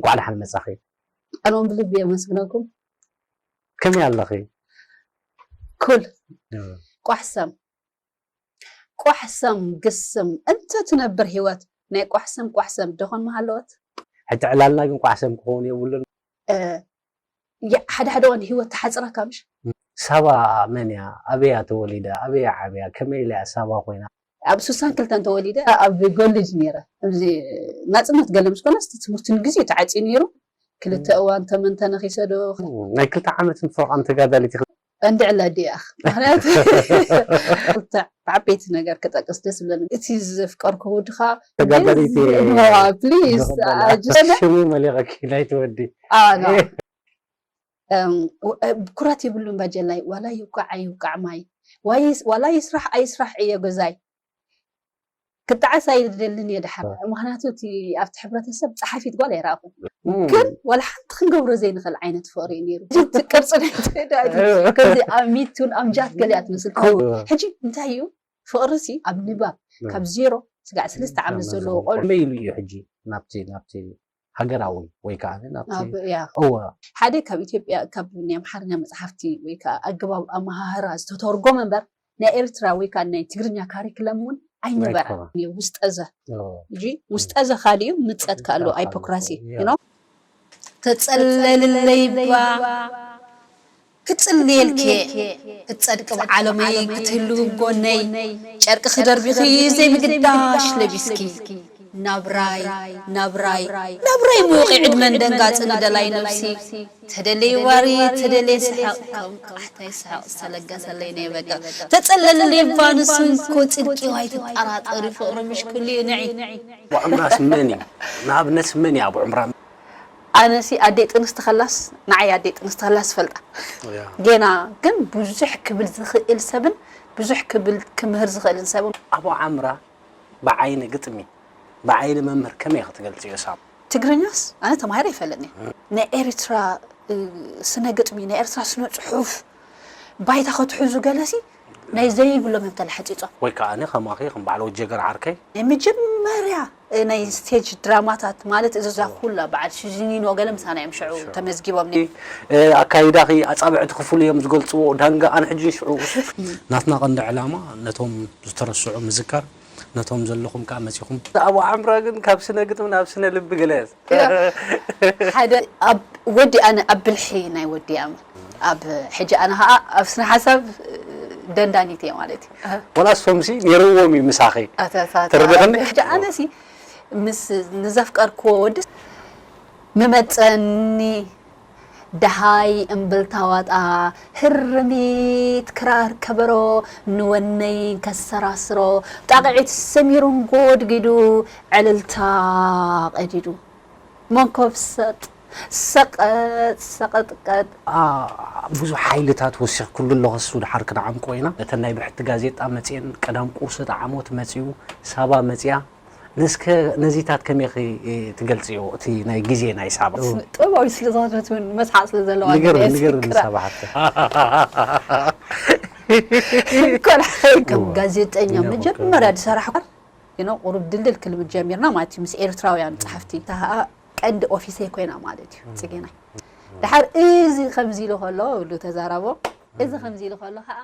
እንኳዕ ደሓን መጻኺ። ኣነውን ብልቢ የመስግነኩም። ከመይ ኣለኺ? ኩል ቋሕሰም ቋሕሰም ግስም እንተ ትነብር ህይወት ናይ ቋሕሰም ቋሕሰም ደኾን መሃለወት። ሕጂ ዕላልና ግን ቋሕሰም ክኸውን የብሉን። ሓደ ሓደ ወን ህይወት ተሓፅረካ ምሽ? ሳባ መን እያ? ኣበያ ተወሊዳ? ኣበያ ዓብያ? ከመይ ኢላ እያ ሳባ ኮይና? ኣብ ሱሳን ክልተን ተወሊደ ኣብ ጎልጅ ነይረ። እዚ ናፅነት ገለ ምስ ኮነስ ትምህርቲ ንግዜ ተዓፅዩ ነይሩ። ክልተ እዋን ተመን ተነኺሰ ዶ? ናይ ክልተ ዓመትን ፍርቓን ተጋዳሊት ኢኺ። እንድዕለ ድያኽ ምክንያቱ ክልተ ዓበይቲ ነገር ክጠቅስ ደስ ዝብለኒ እቲ ዘፍቀርኩ ወድኻ ተጋዳሊት ፕሊዝ ኣጅነ ሽሙ መሊቐኪ ናይቲ ወዲ ኩራት የብሉን ባጀላይ ዋላ ይውቃዕ ኣይውቃዕ ማይ ዋላ ይስራሕ ኣይስራሕ እየ ገዛይ ክጣዓስ ኣይደልን እየ ድሓር ምክንያቱ እቲ ኣብቲ ሕብረተሰብ ፀሓፊት ጓል ኣይረኣኹን ግን ዋላ ሓንቲ ክንገብሮ ዘይንኽእል ዓይነት ፍቅሪ እዩ ነይሩ እቲ ቅርፂ ናይቲ ከምዚ ኣብ ሚቱን ኣምጃት ገሊኣ ትመስል ሕጂ እንታይ እዩ ፍቅሪ ሲ ኣብ ንባብ ካብ ዜሮ ስጋዕ ሰለስተ ዓመት ዘለዎ ቆልዑ ከመይ ኢሉ እዩ ሕጂ ናብቲ ናብቲ ሃገራዊ ወይ ከዓ ናብቲ እወ ሓደ ካብ ኢትዮጵያ ካብ ናይ ኣምሓርኛ መፅሓፍቲ ወይ ከዓ ኣገባብ ኣመሃህራ ዝተተርጎመ እምበር ናይ ኤርትራ ወይ ከዓ ናይ ትግርኛ ካሪክለም እውን ኣይነበረ ውስጠዘ እ ውስጠዘ ካሊኡ ምፀት ካሉ ኣይፖክራሲ ተፀለልለይ ባ ክጽልየልኪ ክትጸድቂ ብዓለመይ ክትህልዊ ጎነይ ጨርቂ ክደርቢኺ ዘይምግዳሽ ለቢስኪ ናብራይ ናብራይ ናብራይ ምውቂ ዕድመን ደንጋጽ ንደላይ ነብሲ ተደለይ ዋሪ ተደለይ ስሕቕ ከም ቃሕታይ ስሕቕ ዝተለገሰለይ ናይ በቃ ተጸለልለይ ባንስንኮ ጽድቂ ዋይ ትጠራጠሪ ፍቕሪ ምሽ ኩሉ እዩ ንዒ ብዕምራስ መን እዩ ንኣብነት መን እዩ ኣብ ዕምራ ኣነሲ ኣደይ ጥንስቲ ከላስ ንዓይ ኣደይ ጥንስቲ ከላስ ፈልጣ ጌና ግን ብዙሕ ክብል ዝኽእል ሰብን ብዙሕ ክብል ክምህር ዝኽእልን ሰብን ኣብ ዓምራ ብዓይኒ ግጥሚ ብዓይኒ መምህር ከመይ ክትገልፅዮ ሳብ ትግርኛስ ኣነ ተማሂረ ይፈልጥኒ ናይ ኤርትራ ስነ ግጥሚ ናይ ኤርትራ ስነ ፅሑፍ ባይታ ከትሕዙ ገለሲ ናይ ዘይብሎም እዮም ተላሕፂፆም። ወይ ከዓ ኣነ ከማኺ ከም በዓል ወጀገር ዓርከይ ናይ መጀመርያ ናይ ስቴጅ ድራማታት ማለት እዛ ኩላ በዓል ሽዚኒኖ ገለ ምሳና እዮም ሽዑ ተመዝጊቦም ነይሮም። ኣካይዳኺ ኣፃብዕቲ ክፍሉ እዮም ዝገልፅዎ ዳንጋ ኣነ ሕጂ ሽዑ ናትና ቀንዲ ዕላማ ነቶም ዝተረስዑ ምዝካር ነቶም ዘለኹም ከዓ መፂኹም። ኣብ ዓምራ ግን ካብ ስነ ግጥሚ ናብ ስነ ልቢ ገለ ሓደ ወዲ ኣነ ኣብ ብልሒ ናይ ወዲ ኣመ ኣብ ሕጂ ኣነ ከዓ ኣብ ስነ ሓሳብ ደንዳኒት እየ ማለት እዩ። ወላ እሶምሲ ነይርዎም እዩ ምሳኺ ትርድእኒ። ሕጂ ኣነሲ ምስ ንዘፍቀርክዎ ወዲ ምመፀኒ ደሃይ እምብልታ ዋጣ ህርሚት ክራር ከበሮ ንወነይ ከሰራስሮ ጣቕዒት ሰሚሩ ጎድጊዱ ዕልልታ ቀዲዱ መንኮፍ ሰጥ ሰቐጥ ሰቐጥቀጥ ብዙሕ ሓይልታት ወሲኽኩሉ ኣለኹ እሱ ድሓር ክንዓምቆ ኢና ነተን ናይ ብሕቲ ጋዜጣ መፅኤን ቀዳም ቁርሲ ጣዓሞት መፅኡ ሳባ መፅያ ንስከ ነዚታት ከመይ ትገልፅዮ እቲ ናይ ግዜ ናይ ሳባ ጥበባዊ ስለ ዝኾነት እውን መስሓቅ ስለ ዘለዋ ንገር ንገር ንሳባ ሓፍተ ከም ጋዜጠኛ መጀመርያ ዝሰራሕ you know ቁሩብ ድልድል ክልምድ ጀሚርና ማለት እዩ ምስ ኤርትራውያን ጸሓፍቲ እታ ኸኣ ቀንዲ ኦፊሰይ ኮይና ማለት እዩ ጽጌናይ ድሓር እዚ ከምዚ ኢሉ ከሎ ብሉ ተዛረቦ እዚ ከምዚ ኢሉ ከሎ ኸኣ